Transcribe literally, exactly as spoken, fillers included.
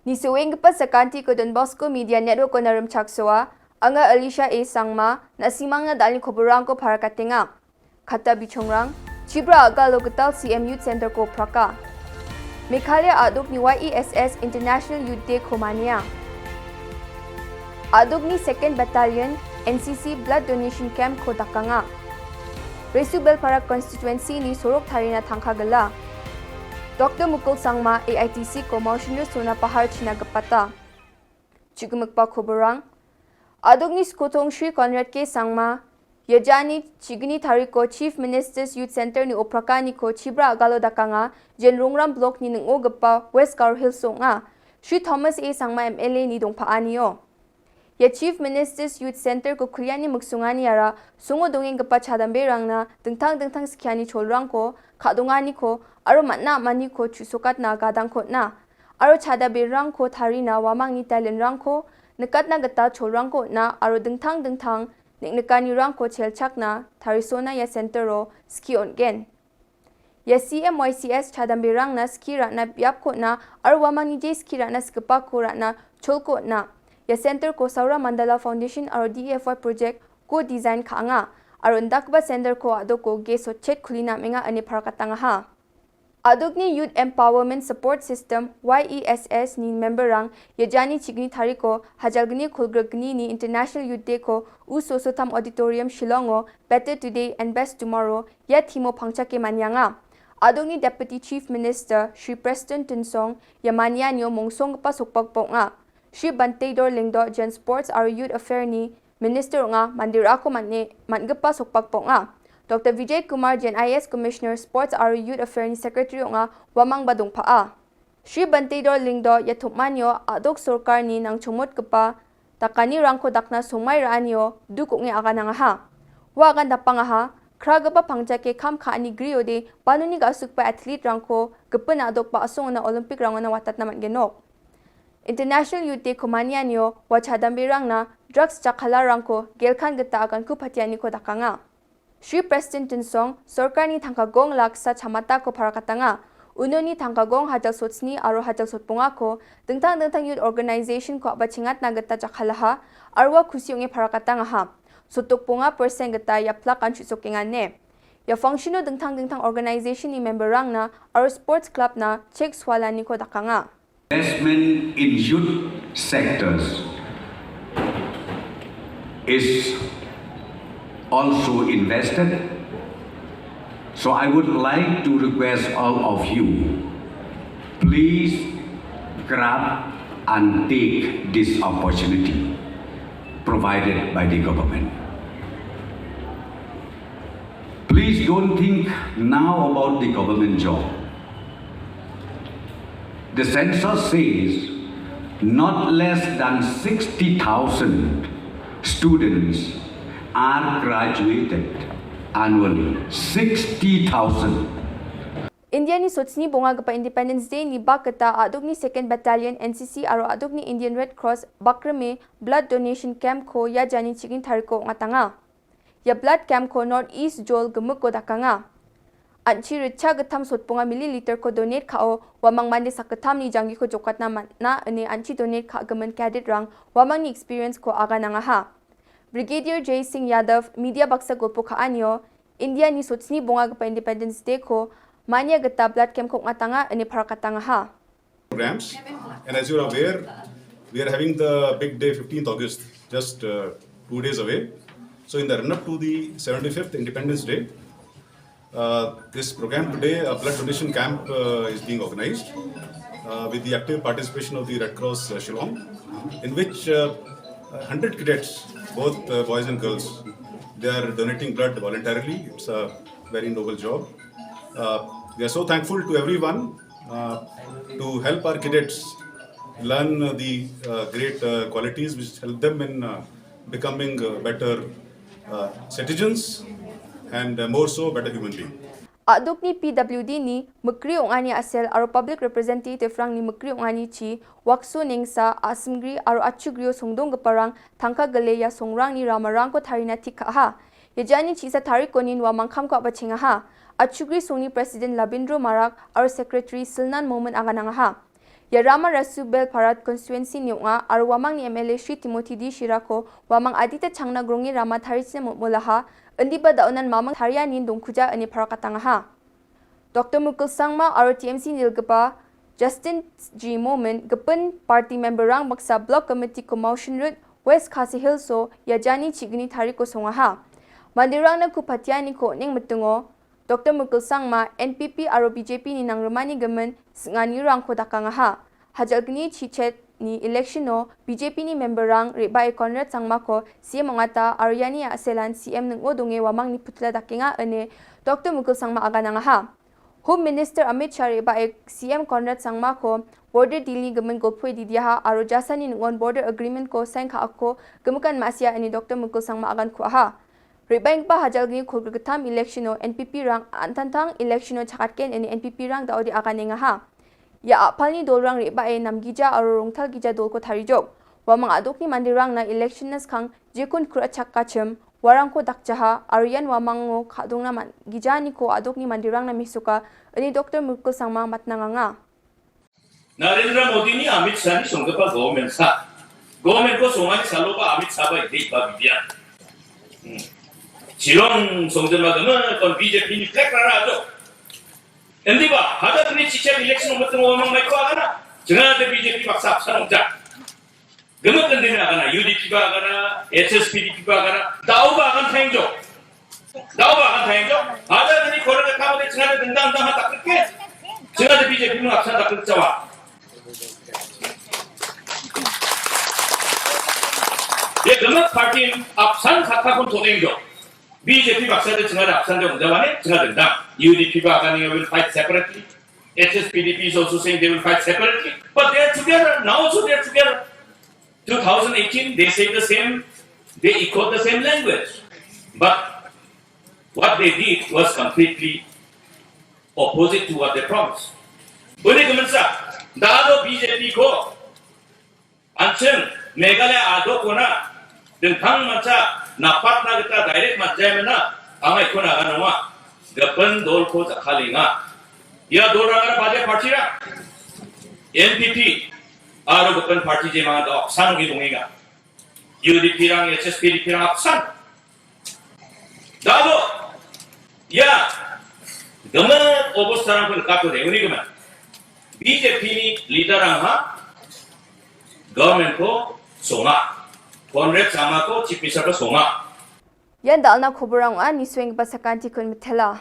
Nisoenggipa sakantiko Don Bosco Media Network-ona rimchaksoa, anga Alicia A Sangma, na·simangna dalni koborangko parakatenga. Kata bichongrang, Chibra agalo gital C M Youth Center-ko praka. Meghalaya adokni Y E S S International Youth Day-ko mania. Adokni Second Battalion N C C Blood Donation Camp-ko dakanga. Resu Belpara Constituency-ni sorok tarina tangka gila. Doctor Mukul Sangma A I T C-ko Maushindra Sona Pahar china gipata. Chigimikba koborang. Adokni skotong Shri Conrad K Sangma, Yajani chigni tariko Chief Minister's Youth Center-ni oprakaniko Chibra agalo dakanga, Jen Rongram Block-ni ning·ogipa West Garo Hills ong·a. Shri Thomas A Sangma M L A-ni dongpaanio. Ia Chief Minister's Youth Center-ko kuliani miksonganiara songo dongenggipa chadamberangna dingtang dingtang skiani cholrangko, ka·donganiko aro man·a amaniko chu·sokatna gadangko on·a. Aro chadaberangko tarina uamangni talent-rangko nikatna gita cholrangko on·a aro dingtang dingtang neng·nikanirangko chelchakna tarisona ia center-o skie on·gen. Ia C M Y C S chadamberangna skie ra·na biapko on·a aro uamangni je skie ra·na sikgipako ra·na cholko on·a. Ia center-ko Saura Mandala Foundation aro D F Y project-ko design ka·anga aro indakgipa center-ko adoko ge sotchet kulina am·enga ine parakatangaha. Adokni Youth Empowerment Support System, Y E S S-ni member-rang Yajani chigni tariko hajalgni kolgrikgnini International Youth Day-ko U Sosotham Auditorium, Shillong-o Better Today and Best Tomorrow ia theme-o pangchake manianga. Adokni Deputy Chief Minister Shri Prestone Tynsong ia manianio mongsonggipa sokbakba ong·a. Shri Banteidor Lyngdoh Jen Sports aro Youth Affair-ni Minister ong·a, mande ra·ako man·e man·gipa sokbakba ong·a. Doctor Vijay Kumar Jen I A S Commissioner Sports aro Youth Affair-ni Secretary ong·a, uamangba dongpa·a. Shri Banteidor Lyngdoh ia tom·anio a·dok sorkarni nangchongmotgipa dakanirangko dakna songmai ra·anio duk ong·e aganangaha. Ua agan dapangaha, kragipa pangchake kam ka·ani griode banoni ga·sukgipa athlete-rangko gipin a·dok ba·asongona Olympic-rangona watatna man·genok. International Youth Day-ko manianio ua chadamberangna drugs jakkalarangko gelkan gita aganku patianiko dakanga. Shri Prestone Tynsong sorkarni tangkagong laksa chamatako parakatanga. Unoni tangkagong hajal sotsni aro hajal sotbongako dingtang dingtang youth organization-ko a·bachengatna gita jakkalaha aro ua kusi ong·e parakatangaha. Sotdok bonga percent gita ia plakan chu·sokengane. Ia function-o dingtang dingtang organization-ni member-rangna aro sports club-na chek sualaniko dakanga. Investment in youth sectors is also invested. So I would like to request all of you, please grab and take this opportunity provided by the government. Please don't think now about the government job. The census says not less than sixty thousand students are graduated annually. Sixty thousand. Indiani sotsni bongagipa Independence Day-ni bak gita a·dokni Second Battalion, N C C aro a·dokni Indian Red Cross bakrime blood donation camp-ko ia jani chigni tariko ong·atanga. Ia blood camp-ko North East Jol gimikko dakanga. An·chi ritcha gittam sotbonga milliliter-ko donate ka·o uamang mande sakgittamni janggiko jokatna man·a ine an·chi donate ka·gimin cadet-rang uamangni experience-ko aganangaha. Brigadier Jay Singh Yadav media baksa golpo ka·anio Indiani sotsni bongagipa Independence Day-ko mania gita blood camp-ko ong·atanga ine parakatangaha. Programs. And as you are aware, we are having the big day, fifteenth August, just uh, two days away. So, in the run up to the seventy-fifth Independence Day, uh, this program today, a blood donation camp, uh, is being organized uh, with the active participation of the Red Cross uh, Shillong, in which uh, one hundred cadets, both uh, boys and girls, they are donating blood voluntarily. It's a very noble job. Uh, we are so thankful to everyone uh, to help our cadets learn the uh, great uh, qualities which help them in uh, becoming uh, better uh, citizens and uh, more so better human being. A·dokni P W D-ni mikri ong·ani a·sel aro public representative-rangni mikri ong·anichi Wakso Nengsa, A·simgri aro Achugrio songdonggiparang tangka gile ia songrangni ramarangko tarina tik ka·aha. Ia jani chisa tarikonin uamang kamko a·bachengaha. Achugri songni President Labindro Marak aro Secretary Silnan Momin aganangaha. Ia rama Rasubel Parat constituency-ni ong·a aro uamangni M L A Shri Timothy D Shirako uamang adita changna grongni rama tarichina motmolaha, indiba da·onan mamang tarianin dongkuja ine parakatangaha. Doctor Mukul Sangma aro T M C nilgipa Justin G Momin gipin party member-rang baksa Block Committee-ko Mawshynrut West Khasi Hills-o ia jani chigni tariko songaha. Manderangna ku patianiko on·eng mitingo Doctor Mukul Sangma N P P aro B J P-ni nangrimani gimin sing·anirangko dakangaha. Hajalgni chichet ni election-o B J P-ni member-rang re·bae Conrad Sangmako C M ong·ata aro iani a·selan C M ning·o donge uamangni putla dakenga ine Doctor Mukul Sangma aganangaha. Home Minister Amit Shah re·bae C M Conrad Sangmako border deal-ni gimin golpoe didiaha aro jasani ning·on border agreement-ko sign ka·ako gimikan ma·sia ine Doctor Mukul Sangma agankuaha. Re·baenggipa hajalgni kolgrikgittam election-o N P P-rang an·tangtang election-o chakatgen ine N P P-rang da·ode aganengaha. Ia a·palni dolrang re·bae namgija aro rongtalgija dolko tarijok. Uamang a·dokni manderangna election-na skang jekon kra·chakachim uarangko dakjaha aro ian uamango ka·dongna man-, gijaniko a·dokni manderangna mesoka, ine Doctor Mukul Sangma matnanganga. Narendra Modini Amit Shahni songgipa government-sa. Government-ko songani saloba Amit Shah ba ide iba bibian. Hmm. Shillong songdima gimikon B J P-ni flag rara ajo. Indiba, hajar ini chichar election omotongo uamang maiko agana. Chingade B J P baksa apsan ong·ja. Gimik indini agana, U D P ba agana, H S P D P ba agana, da·oba agan thaengjok. Da·oba agan thaengjok. Hajar ini korang kata mode chingade dingdang dang ha takrike. Chingade B J P-ni apsan takrikjawa. Ia gimik party apsan sakkakon to·engjok. B J P baksade chingade apsan de ong·jawane, chingade dingdang. U D P ba agani will fight separately. H S P D P is also saying they will fight separately. But they are together. Now also they are together. Two thousand eighteen, they said the same, they echoed the same language. But what they did was completely opposite to what they promised. Uni giminsa, da·o B J P-ko an·ching Meghalaya a·dokona dingtangmancha napatna gita direct man·jaemana, anga ikon aganonga, gipin dolko jakkalenga. Ia dolrangara badia party-rang, N P P aro gipin party jemanga da·o apsan ong·e dongenga. U D P-rang, H S P D P-rang apsan. Da·o, ia, gimik obostarangko nikatode, uni gimin. B J P-ni leader-rangha government-ko songa. Conrad Sangmako Chief Minister-ko songa. Ian dal·na koborang ong·a, nisuenggipa sakantikon mitela.